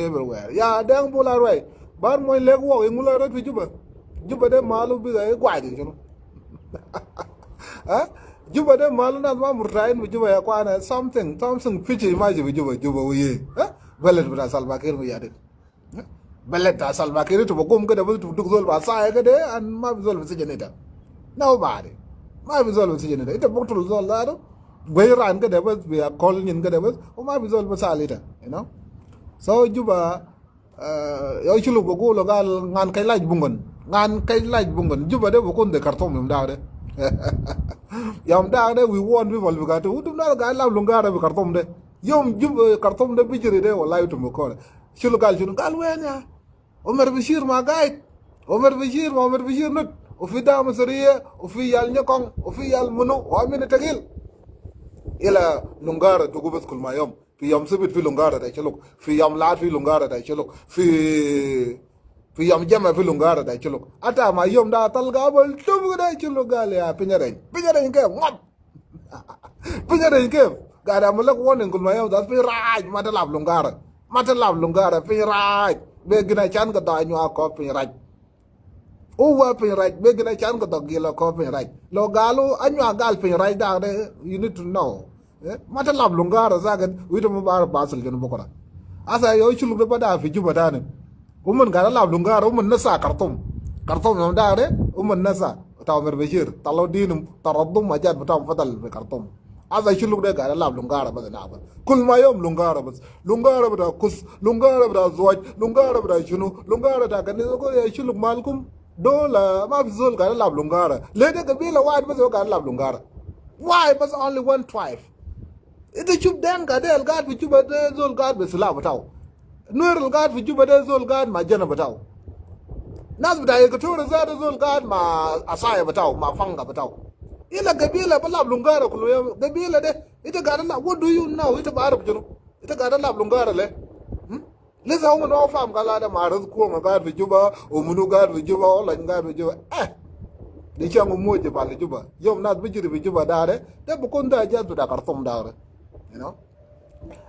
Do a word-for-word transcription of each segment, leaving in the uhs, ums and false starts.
everywhere. Ya, deng bula rwai. Bar mo lek wo, ingu la rot fi Juba. Juba de malu biga e gwai di, you know. Ha? Juba de malu nas ma murtain fi Juba ya kwana. Something, something fishy ma fi Juba, Juba wo ye. Ha? Beled bita Salva Kiir ma ya de. Beled ta Salva Kiir, ita bigum kede bas, ita biduk zol bi asaya kede, and ma fi zol bi sijin ita. Nobody. Ma fi zol bi sijin ita. Ita biktul zol zatu. Gwe ran kede bas, bi akol nyin kede bas, u ma fi zol bi sal ita, you know. So Juba, eh, yo Shuluk bi gulu gal ngan kai laj bungan. Ngan kai laj bungan. Juba de bikun de Khartoum yom dak de. Yom dak de, we want people bi katu. Utum na gal lab Lungara bi Khartoum de. Yom Juba, eh, Khartoum de bijiri de, wallahi utum bi kore. Shuluk gal shunu, gal wen ya. Omar Bashir ma gaid. Omar Bashir ma, Omar Bashir nut. U fi dam sariya, u fi yal Nyakong, u fi yal munu, wa min tagil. Ila Lungara dugu bas kul ma yom. Fi yom Sibit fi Lungara ta Shuluk. Fi yom Lahad fi Lungara ta Shuluk. Fi, fi yom Jama fi Lungara ta Shuluk. Ata ma yom da talga bal tum kede Shuluk gal ya Pinyiring. Pinyiring ke ngop. Pinyiring kef? Gada mulak warning kul ma yom, dat Pinyiring, ma ta lab Lungara. Ma ta lab Lungara, Pinyiring. Be gina chan ka da nyua ko Pinyiring. Uwa Pinyiring, be gina chan ka da gila ko Pinyiring. Lo galu, anyua gal Pinyiring da de, you need to know. Eh, ma ta lab Lungara, sa kan, wita mu bar basil jun bukura. Asa yo Shuluk de bada fi Juba tani. Uman gada lab Lungara, uman nasa Khartoum. Khartoum yom dak de, uman nasa. Ta Omar Bashir, talo dinum, taradum ajat bitam fadal fi Khartoum. Asa Shuluk de gada lab Lungara bas na bas. Kul ma yom Lungara bas. Lungara bita kus, Lungara bita zuwaj, Lungara bita shunu, Lungara ta kanisa ko ya Shuluk malkum. Dola, ma fi zol gada lab Lungara. Le de gabila wahid bas gada lab Lungara. Why bas only one tribe? Ita shuf Denka de al gaid fi Juba de zol gaid be silah bitau. Nuer al gaid fi Juba de zol gaid ma jana bitau. Nas bita Equatoria zatu zol gaid ma asaya bitau, ma fanga bitau. Ila gabila bi lab Lungara kulu yom, gabila de. Ita gada lab, what do you know? Ita barif shunu? Ita gada lab Lungara le. Hmm? Lisa uman ma faham gal ada ma Ras Kuong gaid fi Juba, u munu gaid fi Juba, u Lany gaid fi Juba. Eh. Di changu moja bal Juba. Yom nas bijiri fi Juba dak de, de bikun de ajat bita Khartoum dak de. You know?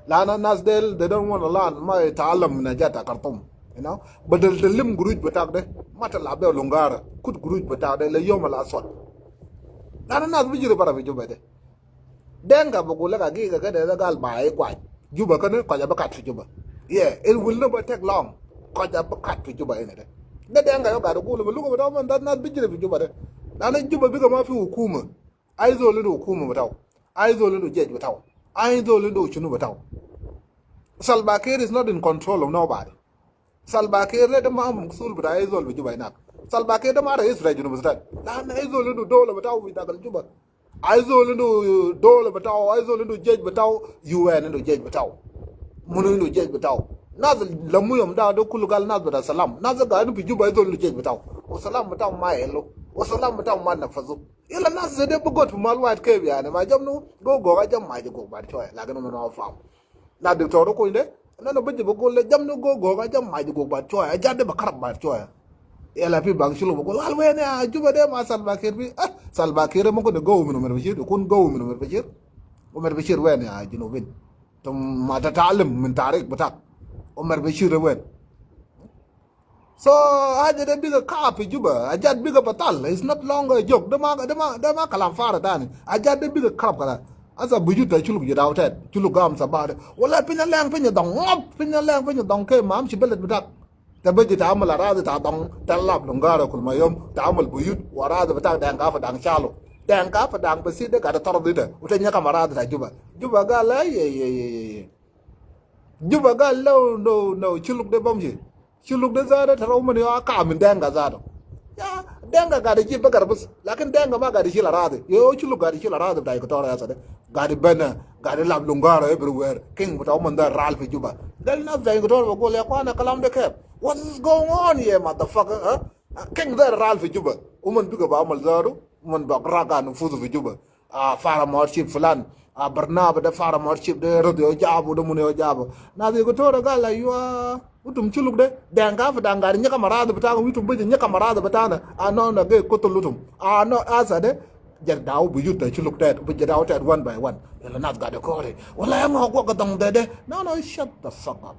Lana nas del, they don't wanna learn, ma yataallam min ajat ta Khartoum. You know? Badal talim guruj bitak de, ma ta lab be Lungara, kut guruj bitak de, le yom al aswad. Lana nas bijiri bara fi Juba de. Denka bugul lek agiga kede de gal ba e gwaj. Juba kene koja bi kat fi Juba. Yeah, it will never take long. Koja bi kat fi Juba ina de. De Denka yo gadu gulu bi luga bita uman dat nas bijiri fi Juba de. Lana Juba biga ma fi hukuma. Ai zol indu hukuma bitau. Ai zol indu jesh bitau. Ai zol indu shunu bitau. Salva Kiir is not in control of nobody. Salva Kiir de ma masul bita ai zol fi Juba inak. Salva Kiir de ma rais bita Junub Sudan. Lana ai zol indu dola bitau fi dakhil Juba. Ai zol indu dola bitau, ai zol indu jesh bitau, U N indu jesh bitau. Munu indu jesh bitau. Nas lamu yom da de kulu gal nas bita salam. Nas gaidin fi Juba ai zol indu jesh bitau. Wa salam bitau ma helu. Wa salam bitau ma nafazu. Ila nas zede bi got fi mal wahid kef yani. Ma jamnu go go ga jam ma ji go bar shoya. Lakin ma na faham. Na diktor ko inde, na na biji bugul le jamnu go go ga jam ma ji go bar shoya. Ajat de bi karab bar shoya. Yala fi bang Shuluk bugul, gal wen ya Juba de ma Salva Kiir fi. Ah, Salva Kiir mumkin go min Omar Bashir, kun go min Omar Bashir. Omar Bashir wen ya Junubin? Tum ma tataalim min tarik bitak. Omar Bashir wen? So, haja de biga kaab fi Juba, ajat biga batal. It's not longer a joke. De ma, de ma, de ma kalam fara tani. Ajat de biga karab kala. Asa bujud ta Shuluk jadau tet. Shuluk gam sabah de. Wala pinya leng pinya dong. Ngop, pinya leng pinya dong ke mam shi beled bitak. Ta baji ta amal aradi ta dong. Ta lab Lungara kul ma yom. Ta amal bujud. Wa aradi bitak Denka Padang shalo. Denka Padang basi de gada tarad ita. Uta nyakam aradi ta Juba. Juba gal la, ye, ye, ye, ye, ye. Juba gal la, no, no, Shuluk de bamshi. Shuluk de zatu tara uman yo aka min Denka zatu. Ya, Denka gadi shil bakar bas. Lakin Denka ma gadi shil aradi. Yo, Shuluk gadi shil aradi bita Equatoria ya sa de. Gadi bana, gadi lab Lungara everywhere. King bita uman da ral fi Juba. Del nas bita Equatoria bagul ya kwana kalam de kef? What is going on here, motherfucker, huh? King da ral fi Juba. Uman biga ba amal zatu. Uman ba raga nufusu fi Juba. Ah, paramount chief fulan, ah, Barnaba de paramount chief de, rod yo jabu de, mun yo jabu. Nas Equatoria gal aywa, utum Shuluk de, Denka Padang gadi nyakam aradi bitana, utum baji nyakam aradi bitana. Ah, no, no, ge kutul utum. Ah, no, asa de, jadau bujud ta Shuluk tet, bujadau tet one by one. Yala nas gadi kore. Wala ya ma gwa gadang de de. No, no, shut the fuck up.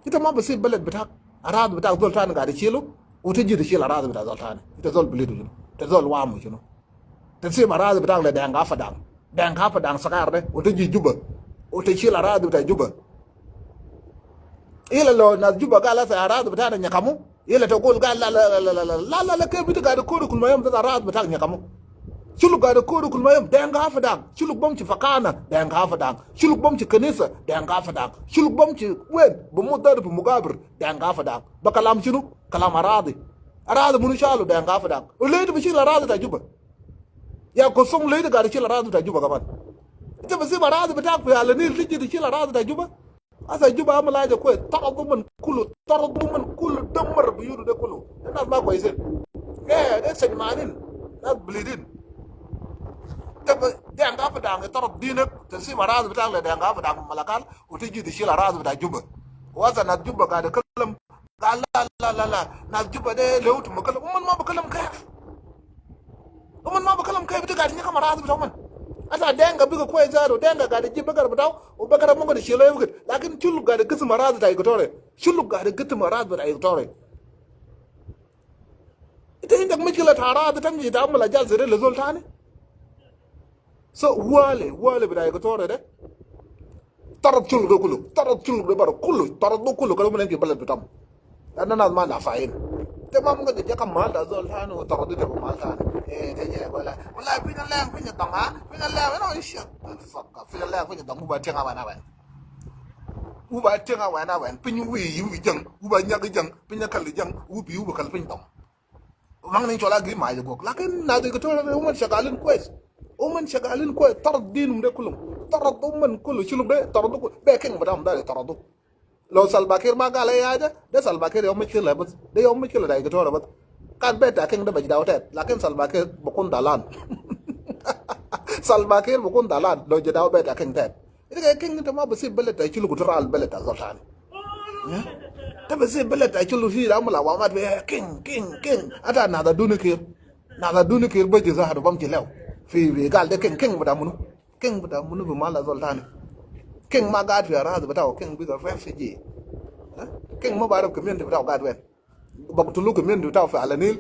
Ita ma basib beled bitak. Arad bitak zol tani gad ishilu. Uta jid ishil arad bitak zol tani. Ita zol bilidu shunu? Ita zol wamu shunu? Ita sib arad bitak le Deng Gafadang. Deng Gafadang sagar de. Uta jid Juba. Uta shil arad bitak Juba. Ila lo nas Juba gal asa arad bitana nyakamu. Ila ta gul gal la la la la la la la la ke bita gad kuru kul mayom ta arad bitak nyakamu. Shuluk gad kuru kul mayom Deng Gafadang. Shuluk bom shi fakana Deng Gafadang. Shuluk bom shi kanisa Deng Gafadang. Shuluk bom shi wen bumudar bumugabir Deng Gafadang. Ba kalam shunu? Kalam aradi. Aradi munu shalu Deng Gafadang. Uledi bishil aradi ta Juba. Ya kosong ledi gad shil aradi ta Juba kaman. Ita basib aradi bitak fi Ala Nil tiji shil aradi ta Juba. Asa Juba amul haja kwes, taradu uman kulu, taradu uman kulu, damar biyutu de kulu. De nas ma kwesin. Eh, de sejmanin, nas bilidin. Taba, Deng Gafadang, tarad dinek, tasib arad bitak le Deng Gafadang Malakal, uta jid ishil arad bita Juba. Wasa nas Juba gad kalam, gal la la la la, nas Juba de lewtu ma kalam, uman ma ba kalam kef. Uman ma ba kalam kef, bita gad nyakam arad bita uman. Asa Denga biga kwes zatu, Denga gad jib bagar bitau, u bagar mumkin shilo yubkit. Lakin shuluk gad gisim arad bita Equatoria. Shuluk gad gisim arad bita Equatoria. Ita indak mishkila ta arad, ita mshi ta amul ajal zede le zol tani. So, wale, wale bita Equatoria de. Tarad shuluk de kulu, tarad shuluk de bara kulu, taradu kulu, kala uman enki beled bitam. Ana nas ma nafain. Te ma mumkin de jaka mal ta zol tani, taradu de mal tani. Eh, de je, wala, wala, pinya leng, pinya tong, ha? Pinya leng, no, shut the fuck up. Pinya leng, pinya tong, uba tenga wana wan. Uba tenga wana wan. Pinya wi, wi jang, uba nyak jang, pinya kal jang, ubi, uba kal pinya tong. Mang ning chola gi ma gok. Lakin nas Equatoria uman shagalin kwes. Uman shagalin kwes. Tarad dinum de kulum. Tarad uman kulu shuluk de. Taradu kulu. Be king bitam da taradu. Lo Salva Kiir ma gal ya de. De Salva Kiir yom mishkila bas. De yom mishkila ta Equatoria bas. Kan beta king de bajdaw tet. Lakin Salva Kiir bukun dalan. Salva Kiir bukun dalan. Lo jadaw beta king tet. Ita ke king ita ma basib beled ta shuluk, uta ral beled ta zol tani. Ya? Ita basib beled ta shuluk, shi da mula wamat be king, king, king. Ata nada duni kir. Nada duni kir baji zahar bam jilew. Fi, fi gal de king, king bita munu. King bita munu bi mal ta zol tani. King ma gad fi arad bitau, king biga refugee. Ya? King ma barif community bitau gad wen. Baktulu community bitau fi Ala Nil,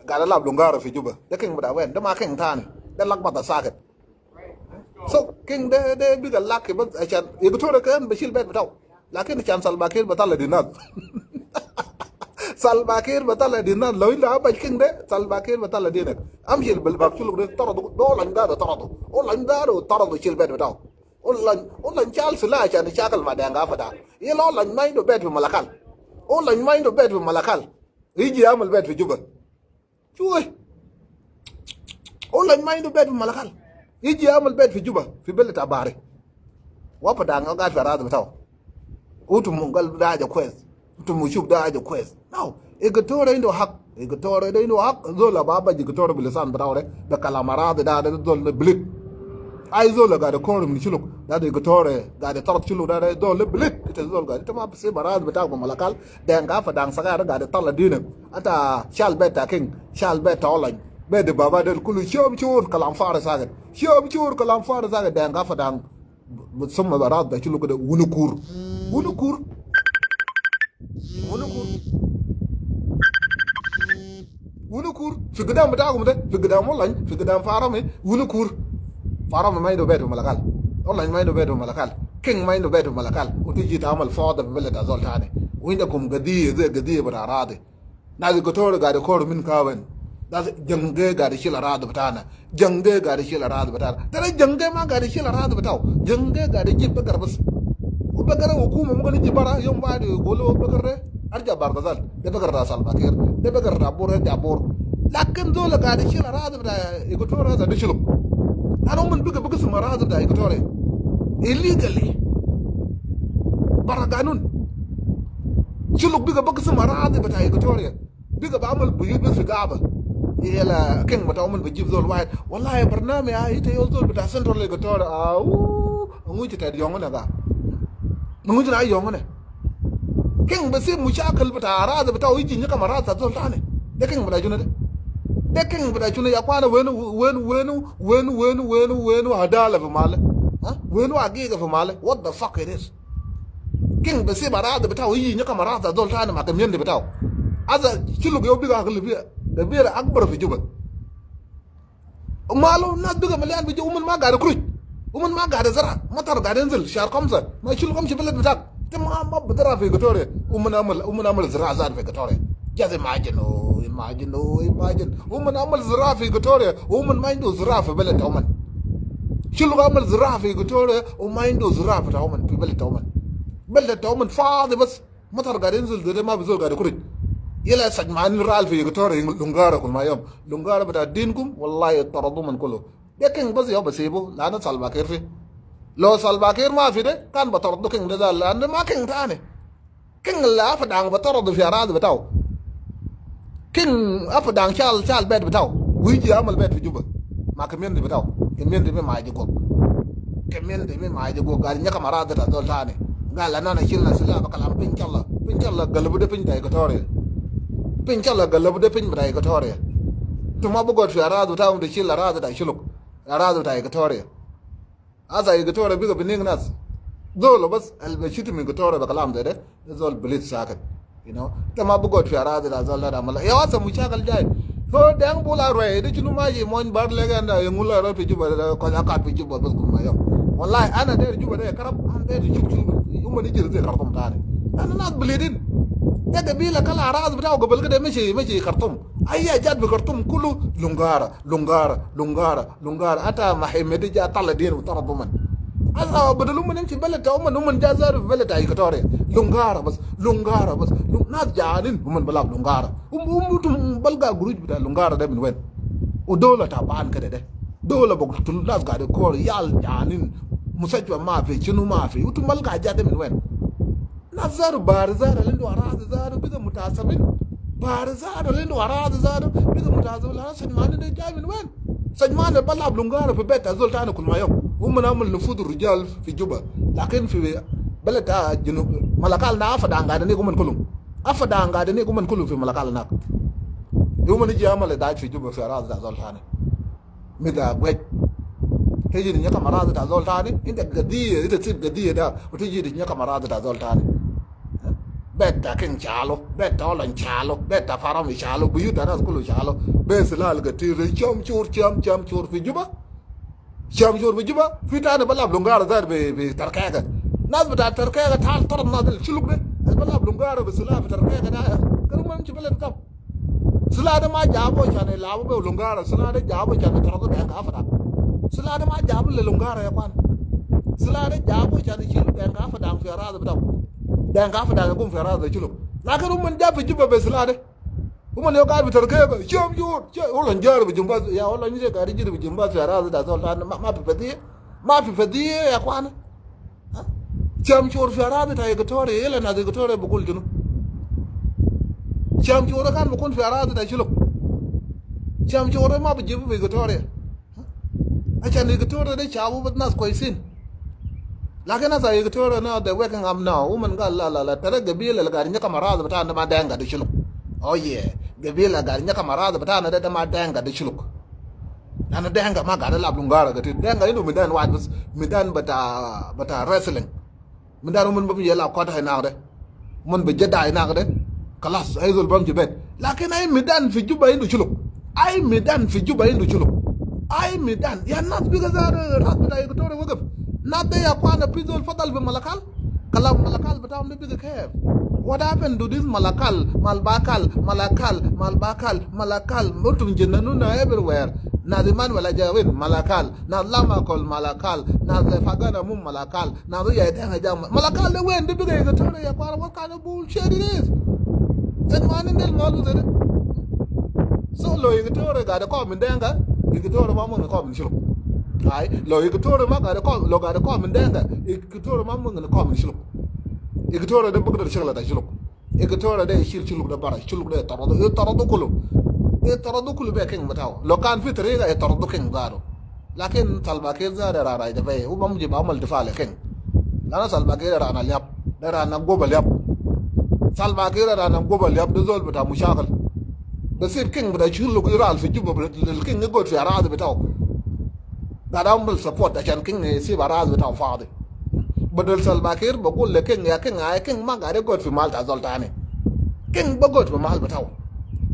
gad lab lungara fi Juba. De king bita wen, de ma king tani. De lakbata sakit. So, king de, de biga laki bas, ashan, Equatoria kan bishil bet bitau. Lakin ashan Salva Kiir batala dinar. Salva Kiir batala dinar. Lo inda abaj king de, Salva Kiir batala dinar. Amshil bil bab shuluk de, taradu, do lany da, taradu. O lany da, taradu shil bet bitau. O lany, o lany shal sila ashan shakal ma Deng Gafadang. Yala o lany ma indu bet fi Malakal. O lany ma indu bet fi Malakal. Yiji yamal bet fi Juba. Shuwe. O lany ma indu bet fi Malakal. Yiji yamal bet fi Juba. Fi bele ta bari. Wa pa Deng o gad fi arad bitau. Utum gal da aja kwes. Utum shuf da aja kwes. Now, Equatoria indu hak. Equatoria de indu hak. Zol ba baji Equatoria bi lisan bitau de. Be kalam arad da de zol de bilit. Ai zol gad korum ni shuluk. Da de Equatoria. Gad tarad shuluk da de zol de bilit. Ita zol gad. Ita ma basib arad bitau ba Malakal. Deng Gafadang sagar gad tala dinek. Ata shal bet ta king, shal bet ta o lany. Bet de baba del kulu shom shur kalam farik sakit. Shom shur kalam farik sakit. Deng Gafadang. Summa arad bita shuluk de wunu kur. Wunu kur. Wunu kur. Wunu kur. Fi gidam bitakum de, fi gidam o lany, fi gidam Farom, wunu kur. Farom ma indu bet Malakal. O lany ma indu bet Malakal. King ma indu bet Malakal. Uta jita amal fawda fi bele ta zol tani. Wa indakum gadiya, ze gadiya bita arad. Nas Equatoria gad korum min kawen. Nas Jange gad shil arad bitana. Jange gad shil arad bitana. Tara Jange ma gad shil arad bitau. Jange gad jib bagar bas. U bagar hukuma mumkin yiji bara yom wahid yagulu bagar de. Arja Bahr el Ghazal. De bagar ta Salva Kiir. De bagar ta Bor, arja Bor. Lakin zol gad shil arad bita Equatoria za de shuluk. Ana uman biga, biga gisim arad bita Equatoria. Illegally. Bara ganun. Shuluk biga, biga gisim arad bita Equatoria. Biga bamal biyut bas fi gaba. Yala king bita uman bijib zol wahid. Wallahi barnami ya, ita ya zol bita Central Equatoria. Au, nguji ta yong na ga. Nguji na yong na. King basib mushakil bita arad bita, yiji nyakam arad ta zol tani. De king bita shunu de? De king bita shunu ya kwana? Wenu, wenu, wenu adala fi male? Ha? Wenu hagiga fi male? What the fuck it is? King bisib aradi bitau, iji nyakam aradi ta zol tani ma community bitau. Asa Shuluk yau biga gabila, gabila akbar fi Juba. Malu nas biga malian fi Juba, uman ma gaid khuruj. Uman ma gaid zira, matar gaid inzil, shar kamsa. Ma Shuluk amshi beled bitak. Ita ma, ma bi zira fi Equatoria. Uman amal, uman amal zira zat fi Equatoria. Just imagine, oh, imagine, oh, imagine. Uman amal zira fi Equatoria, uman ma indu zira fi beled ta uman. Shuluk amal zira fi Equatoria, uman ma indu zira fi ta uman, fi beled ta uman. Beled ta uman fadi bas. Matar gaid inzil, de ma bi zol gaid khuruj. Yala sajmanin ral fi Equatoria, Lungara kul ma yom. Lungara bita dinkum, wallahi taradu uman kulu. De King bas yau bisibu, lanu Salva Kiir fi. Lo Salva Kiir ma fi de, kan bataradu King de zal, lanu ma King tani. King la Padang bataradu fi aradi bitau. King Padang shal, shal bet bitau. Wu iji amal bet fi Juba. Ma community bitau. Community bi ma iji gog. Community bi ma iji gog. Gaid nyakam aradi ta zol tani. Gal ana shilna sila ba kalam pin shalla. Pin shalla galabu de pin ta Equatoria. Pin shalla galabu de pin ta Equatoria. Ita ma bi gud fi aradi bitau, ita shil aradi ta Shuluk. Aradi ta Equatoria. Asa Equatoria biga binig nas. Zol bas al bi shitu min Equatoria bi kalam de de. Zol bilit sakit. You know. Ita ma bi gud fi aradi ta zol ta da mala. Ya asa mushakil jai. So deng bula roi. De shunu ma ji mon bar legenda yungula roi fi Juba da ko akat fi Juba bas kul ma yom. Wallahi ana de Juba de karab ana de shuk shuk. Uman iji de Khartoum tani. Ana nas bilidin. De gabila kala aradi bitau gabal kede mashi, mashi Khartoum. Ayya jat bi Khartoum kulu Lungara, Lungara, Lungara. Lungara, ata ma himeti ja tala din u taradu uman. Asa badal uman imshi beled ta uman, uman ja zaru beled ta Equatoria. Lungara bas, Lungara bas. Lung-, nas janin, uman balab Lungara. Um, um, utum balga guruj bita Lungara de min wen? U dola taban kede de. Dola bok tul nas gaid kol yal janin. Mustashfa ma fi, shunu ma fi. Utum balga ja de min wen? Nas zaru Bahri zaru al indu aradi zaru biga mutasabin. Bahri zaru al indu aradi zaru biga mutasabin. Lanu sajmani de jai min wen? Sajmani balab Lungara fi bet ta zol tani kul ma yom. Uman amal nufud rijal fi Juba. Lakin fi beled ta Junub, Malakal na Padang gaid ni uman kulum. Padang gaid ni uman kulum fi Malakal nak. Uman iji amal daid fi Juba fi aradi ta zol tani. Mida gwej. Tiji di nyakam aradi ta zol tani. Inta gadiya, inta sib gadiya da. Wa tiji di nyakam aradi ta zol tani. Bet ta King shalu, bet ta Olony shalu, bet ta Faram shalu, biyut ta nas kulu shalu. Be silal gatir, sham shur, sham, sham shur fi Juba. Sham shur fi Juba, fi tani balab Lungara zaru bi, bi Tarkeka. Nas bita Tarkeka tal tarad nas del Shuluk de. Al balab Lungara bi sila fi Tarkeka da. Kan uman imshi beled kam? Sila de ma jabu shan ilabu be Lungara, sila de jabu shan itaradu Denka Padang. Sila de ma jabu le Lungara ya kwan. Sila de jabu shan ishilu Denka Padang fi aradi bitau. Denka Padang ya gum fi aradi Shuluk. Lakin uman ja fi Juba be sila de. Uman yau gaid bi Tarkeka, sham shur, sham, Olony jari bi jumbas, ya Olony de gaid jari bi jumbas fi aradi ta zol tani, ma, ma fi fadiya, ma fi fadiya ya kwan. Ha? Sham shur fi aradi ta Equatoria, yala nas Equatoria bugul shunu? Sham shur kan bukun fi aradi ta Shuluk. Sham shur ma bijibu fi Equatoria. Ha? Ashan Equatoria de shabu bas nas kwesin. Lakin asa Equatoria now, they waking up now. Uman gal la, la, la, tara gabila al gaid nyakam aradi bitana de ma Denka de Shuluk. Oh yeah. Gabila al gaid nyakam aradi bitana de, de ma Denka de Shuluk. Lanu Denka ma gaid lab Lungara gatir. Denka indu midan wahid bas, midan bita, bita wrestling. Midan uman bam yala kota hinak de. Uman bi jada hinak de. Kalas, ay zol bam jibet. Lakin ay midan fi Juba indu Shuluk. Ay midan fi Juba indu Shuluk. Ay midan. Ya nas biga zaru, ras bita Equatoria wagif. Nas de ya kwana fi zol fadal fi Malakal. Kalam Malakal bitam de biga kef? What happened to this Malakal, Malbakal, Malakal, Malbakal, Malakal? Utum jinnanuna everywhere. Nas Emmanuel Aja win, Malakal. Nas Lamakol, Malakal. Nas Fagana Mum, Malakal. Nas ya Denka Jam, Malakal de win? De biga Equatoria ya kwana? What kind of bullshit it is? Sajmanin del malu zede. So lo Equatoria gaid kom min Denka, Equatoria ma mumkin kom min Shuluk. Ai, lo Equatoria ma gaid kom, lo gaid kom min Denka, Equatoria ma mumkin kom min Shuluk. Equatoria de bugdar shagla ta Shuluk. Equatoria de shil Shuluk de bara, Shuluk de taradu, taradu kulu. Taradu kulu be King bitau. Lo kan fi tariga taradu King garu. Lakin Salva Kiir zaru de rana ida fe, hu bam jib amal difa le King. Lanu Salva Kiir de rana liab, de rana goba liab. Salva Kiir de rana goba liab, de zol bita mushakil. Bisib King bita Shuluk iral fi Juba, bita King igod fi aradi bitau. Gaid amal support ashan King isib aradi bitau fadi. Badal Salva Kiir bagul le king ya king, ai king ma gade got fi mal ta zol tani. King bagot fi mal bitau.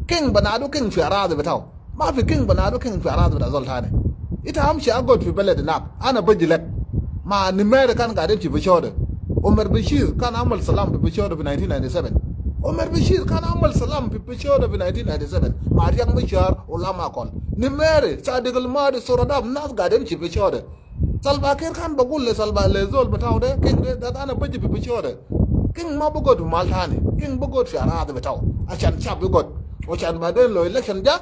King banadu king fi aradi bitau. Ma fi king banadu king fi aradi bita zol tani. Ita amshi agot fi beled inak. Ana baji lek. Ma Nimeri kan gade fi Fashoda. Omar Bashir kan amal salam fi Fashoda fi nineteen ninety-seven. Omar Bashir kan amal salam fi Fashoda fi nineteen ninety-seven. Ma Riek Machar u Lam Akol. Nimeri, Sadiq al Mahdi, Suradab, nas gade fi Fashoda. Salva Kiir kan bagul le Salva le zol bitau de, king de, dat ana baji fi Fashoda. King ma bagot fi mal tani. King bagot fi aradi bitau. Ashan shab bagot. Ashan baden lo election ja,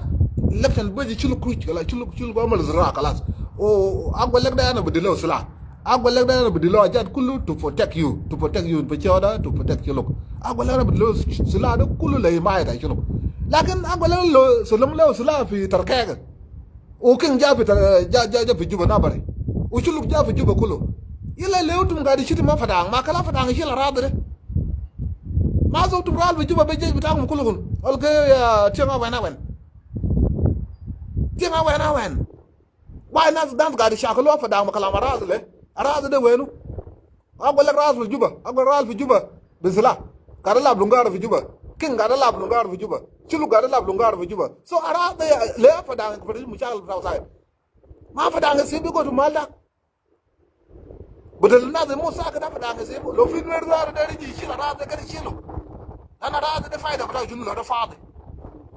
election baji shuluk kruj, kala shuluk, shuluk amal zira kalas. O, agwa lek de ana badilu sila. Agwa lek de ana badilu ajat kulu to protect you, to protect you in Fashoda, to protect shuluk. Agwa lek ana badilu sila de kulu le himaya ta shuluk. Lakin agwa lek lo, salam le sila fi tarkega. U king ja fi ta, ja, ja, ja fi Juba nabari. U shuluk ja fi Juba kulu. Yala le utum gadi shiti ma Fadang, ma kala Fadang shil aradi de. Ma zol utum ral fi Juba be jesh bitakum kulu kun. Ol ke ya tiang awen awen. Tiang awen awen. Why nas, nas gadi shakalu Fadang ma kalam aradi le? Aradi de wenu? Agwa lek ras fi Juba, agwa ras fi Juba. Bi sila. Gade lab lungara fi Juba. King gade lab lungara fi Juba. Shuluk gade lab lungara fi Juba. So aradi ya, le Fadang fi mushakil bitau said. Ma Fadang sibu go to mal da. Badal nas mo sakit, Fadang sibu. Lo fi Nuer zatu deri ji shil aradi de kede shilu. Ana aradi de faida bitau shunu lo de fadi.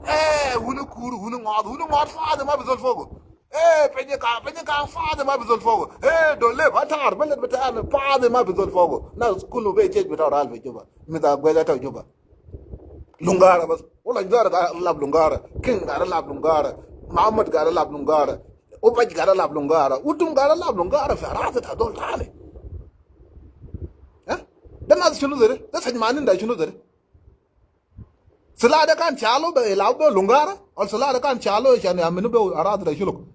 Eh, hunu kuru, hunu ngod, hunu ngod fadi ma bi zol fogo. Eh, Penye Kang, Penye Kang fadi ma bi zol fogo. Eh, Dole, Batar, beled bitana fadi ma bi zol fogo. Nas kulu be jesh bitau ral fi Juba. Mita gweda ta Juba. Lungara bas. Wala gade lab lungara. King gade lab lungara. Muhammad gade lab lungara. Ubaj gade lab lungara. Utum gade lab lungara fi aradi ta zol tani. Eh? De nas shunu zede? De sajmanin da shunu zede? Sila de kan shalu be, ilau be lungara, ol sila de kan shalu ashan yaminu be aradi ta shuluk.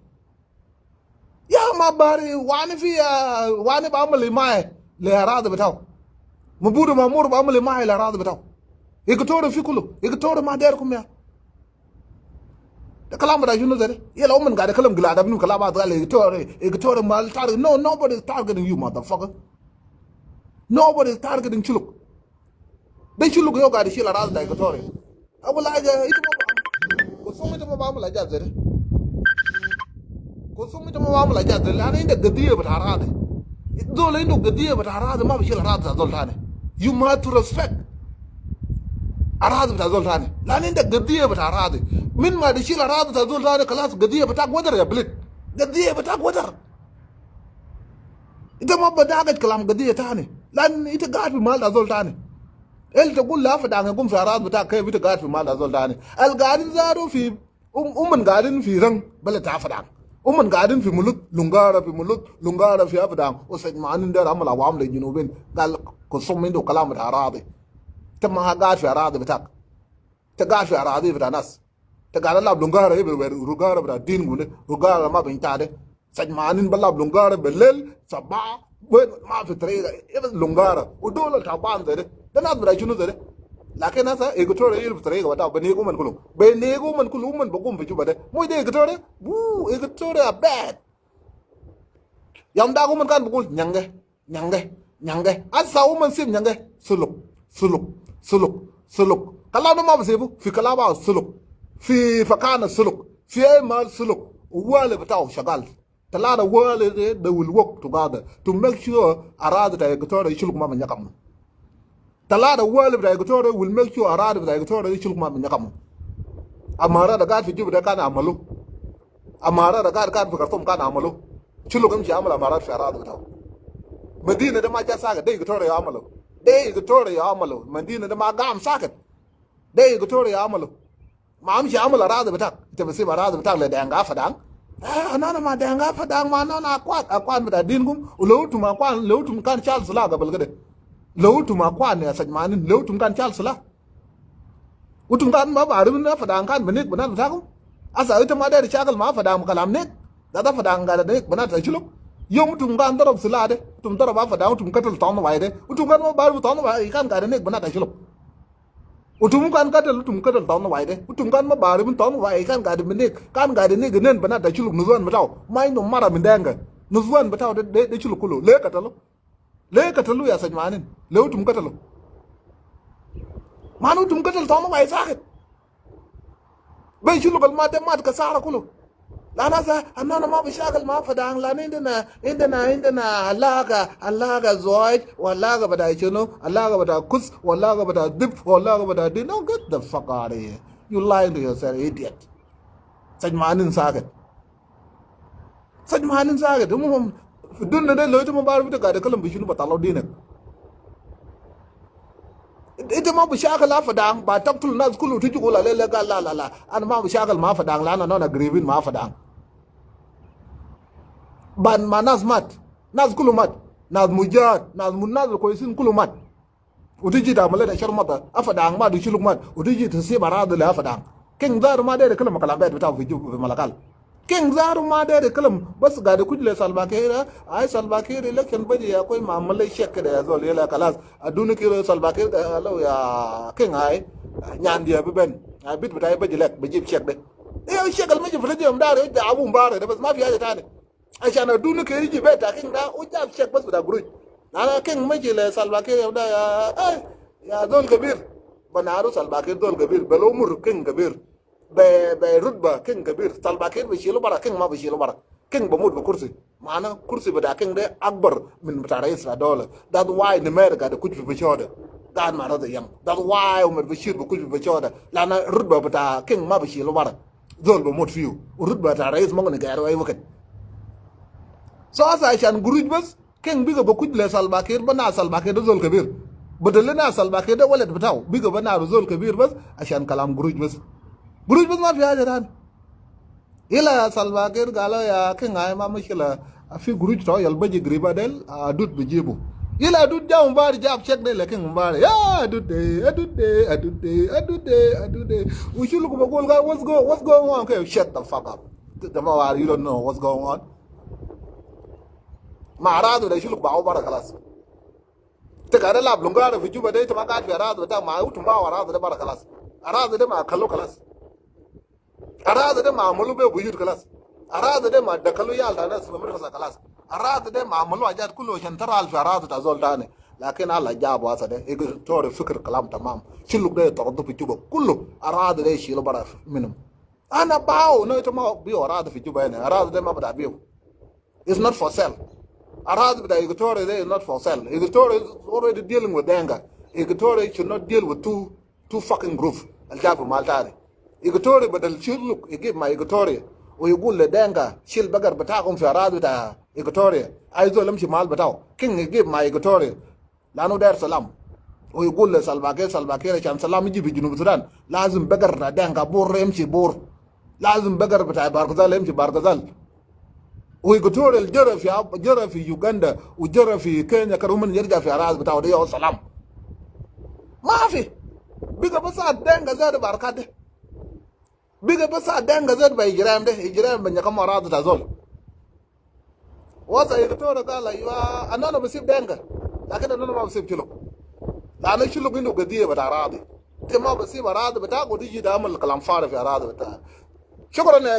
Ya ma bari wani fi, ah, wani bi amal himaya le aradi bitau. Mabudu Mamur bi amal himaya le aradi bitau. Equatoria fi kulu. Equatoria ma derukum ya. De kalam bita shunu zede? Yala uman gade kalam gilada binu kalam bita gal Equatoria, Equatoria mal target. No, nobody is targeting you, motherfucker. Nobody is targeting shuluk. De shuluk yo gade shil aradi ta Equatoria. Abu la aja, ita ma ba. Kusum ita ma ba amal aja zede. Kusum ita ma ba amal aja zede. Lanu inda gadiya bita aradi. Zol indu gadiya bita aradi ma bi shil aradi ta zol tani. You must respect aradi bita zol tani. Lanu inda gadiya bita aradi. Min ma di shil aradi ta zol tani, kalas gadiya bita gwadar ya bilit. Gadiya bita gwadar. Ita ma ba dagaj kalam gadiya tani. Lanu ita gad fi mal ta zol tani. Ita gul la Fadang gum fi aradi bita, kef ita gad fi mal ta zol tani? Al gadin zatu fi, um, uman gadin fi rang, beled ta Fadang. Uman gadin fi Mulud, lungara fi Mulud, lungara fi Fadang. U sajmanin deri amal awam le junubin. Gal kusum indu kalam ta aradi. Ita ma gad fi aradi bitak. Ita gad fi aradi bita nas. Ita gad lab lungara everywhere, lungara bita din gune, lungara ma bi inta de. Sajmanin bi lab lungara belel, saba, wen ma fi tariga, ita lungara. U dol taban zede. De nas bita shunu zede? Lakin nas Equatoria il fi tariga bita, bi negu uman kulu. Bi negu uman kulu, uman bi gum fi Juba de. Mo de Equatoria, bu, Equatoria bad. Yom da uman kan bi gul, nyange. Nyange, nyange. Asa uman sib nyange. Suluk, suluk, suluk, suluk. Kalam de ma bi sibu, fi kalaba suluk. Fi fakana suluk. Fi ay mal suluk. Wale bitau shagal. Talata wale de, they will work together to make sure aradi ta Equatoria shuluk ma bi nyakam. Talata wale bita Equatoria will make sure aradi bita Equatoria shuluk ma bi nyakam. Amara da gad fi Juba de kan amalu. Amara da gad, gad fi Khartoum kan amalu. Shuluk imshi amal amarat fi aradi bitau. Madina de ma ja sakit, de Equatoria amalu. De Equatoria amalu. Madina de ma gam sakit. De Equatoria amalu. Ma amshi amal aradi bitak. Ita bi sib aradi bitak le Denga Fadang. Eh, ana, ana ma Denga Fadang, ma ana, ana akwan, akwan bita din gum. U lo utum akwan, lo utum kan shal sila gabal kede. Lo utum akwan ya sajmanin, lo utum kan shal sila. Utum kan ma barif inna Fadang kan bi nek banat bitakum. Asa ita ma deri shakal ma Fadang ma kalam nek. Zatu Fadang gade nek banat ta shuluk. Yom utum kan darab sila de. Utum darab Fadang, utum katal Tong Wai de. Utum kan ma barif Tong Wai kan gade nek banat ta shuluk. Utum kan katal, utum katal Tong Wai de. Utum kan ma barif Tong Wai kan gade bi nek, kan gade nek nen banat ta shuluk, nuzuwan bitau. Ma indu mara min Denga. Nuzuwan bitau de, de, de shuluk kulu. Le katalu. ليه قتلوه يا سجمانين؟ ليه انتم قتلوا؟ ما انتم قتل طعمه ما يساكت. بي شلوك الما ده مات كسارة كلو. لأن هسه أنا، أنا ما بشاكل مع فدان، لأن عندنا، عندنا، عندنا علاقة، علاقة زواج، وعلاقة بتاع شنو، علاقة بتاع كس، وعلاقة بتاع دب، وعلاقة بتاع دي. No, get the fuck out of here. You lying to yourself, idiot. سجمانين ساكت. سجمانين ساكت. المهم، في الدنيا ده لو انت ما بعرف انت قاعد تتكلم بشنو، بطلوا دينك. انت ما بشاكل مع فدان، بتقتل الناس كله، تجي تقول عليه لا، قال لا، لا، لا، انا ما بشاكل مع فدان، لا، انا، انا قريبين مع فدان. بعد ما ناس مات، ناس كله مات، ناس مجاهد، ناس من، ناس كويسين كله مات. وتجي تعمل لنا شرمطة، أفدان مات وشلوك مات، وتجي تسيب أراضي لأفدان. كينج ذاتو ما داير يتكلم كلام بيت بتاعو في جوبا، في ملكال. كينج ذاتو ما داير يتكلم، بس قاعد يكوج لي سلفا كير، اي سلفا كير election بيجي يا اخوي، ما عمل لي شيك كده يا زول، يلا خلاص. ادوني كيلو سلفا كير، قال له يا كينج، اي نياندي ابي بن، اي بيت بتاعي بيجي لك، بجيب شيك ده. ايه الشيك اللي بيجي في الرجيم ده، يرجع ابو مبارك ده، بس ما في حاجة تاني. عشان ادوني كير يجي بيت كينج ده، وجاب شيك بس بتاع قروش. لأن كينج مشي لسلفا كير يا، يا، اي، يا زول كبير. بنارو سلفا كير زول كبير، بالعمر كينج كبير. ب-، برتبة كينج كبير. سلفا كير بيشيلو برا، كينج ما بيشيلو برا. كينج بموت بكرسي. معناه كرسي بتاع كينج ده أكبر من بتاع رئيس بتاع دولة. That's why نمير قاعد يكوج في بشودة. قاعد مع رضا يم. That's why عمر بشير بيكوج في بشودة. لأن الرتبة بتاع كينج ما بيشيلو برا. زول بموت فيه. والرتبة بتاع رئيس ممكن يغيرو أي وقت. So هسه عشان قروش بس، كينج بقى بكوج لسلفا كير، بنارو سلفا كير ده زول كبير. بدل نارو سلفا كير ده ولد بتاعو، بقى بنارو زول كبير بس عشان كلام قروش بس. قروش بس، ما في حاجة تاني. إلا سلفا كير قال له يا كينج، اي ما مشكلة، في قروش تو يلا بيجي قريبا ديل، ادود بجيبو. إلا ادود جا مبارك جاب شيك ديل لكينج مبارك. يا ادود دي، ادود دي، ادود دي، ادود دي، ادود دي. وشلوك بقول قال، what's go-, what's going on? كيف؟ Shut the fuck up. انت ما عارف، you don't know what's going on. ما أراضي ده شلوك باعو برا خلاص. انت قاعد تلعب لونجاري في جوبا ده، انت ما قاعد في أراضي بتاعك، ما انتم باعو أراضي ده برا خلاص. أراضي ده ما اكلو خلاص. أراضي ده ما عملو بيه بيوت خلاص. أراضي ده ما دخلو عيال بتاع ناس في مدرسة خلاص. أراضي ده ما عملو حاجات كله عشان ترعى في أراضي بتاع زول تاني. لكن الله جابو هسه ده، إكواتوري فكر كلام تمام. شلوك ده يطردو في جوبا. كله أراضي ده يشيلو برا منهم. أنا باعو، no، انت ما بيعو أراضي في جوبا هنا. أراضي ده ما بتاع بيعو. It's not for sale. أراضي بتاع إكواتوري ده is not for sale. إكواتوري is already dealing with Dinka. إكواتوري should not deal with two, two fucking group. الجاي في مال تاني. إكواتوري بدل شلوك يجيب مع إكواتوري ويقول لدينكا: شيل بقر بتاعكم في أراضي بتاع إكواتوري. أي زول يمشي مال بتاعو. كينج يجيب مع إكواتوري. لأنو داير سلام. ويقول لسلفا كير، سلفا كير، عشان سلام يجي في جنوب السودان، لازم بقر بتاع دينكا بور يمشي بور. لازم بقر بتاع بارغزال يمشي بارغزال. وإكواتوري الجرى في أب-، جرى في يوغندا وجرى في كينيا، كرو من يرجع في أراضي بتاعو دي يا سلام. ما في. بقى بس دينكا زاد باركات ده. بقى بس دينكا زاد بإجرام ده، إجرام بنيا كم أراضي بتاع زول. وهسه إكواتوري قال: أيوة، أنا، أنا بسيب دينكا، لكن أنا ما بسيب شلوك. لأن شلوك عنده قضية بتاع أراضي. أنت ما بسيب أراضي بتاعك وتجي تعمل كلام فارغ في أراضي بتاعك. شكرا يا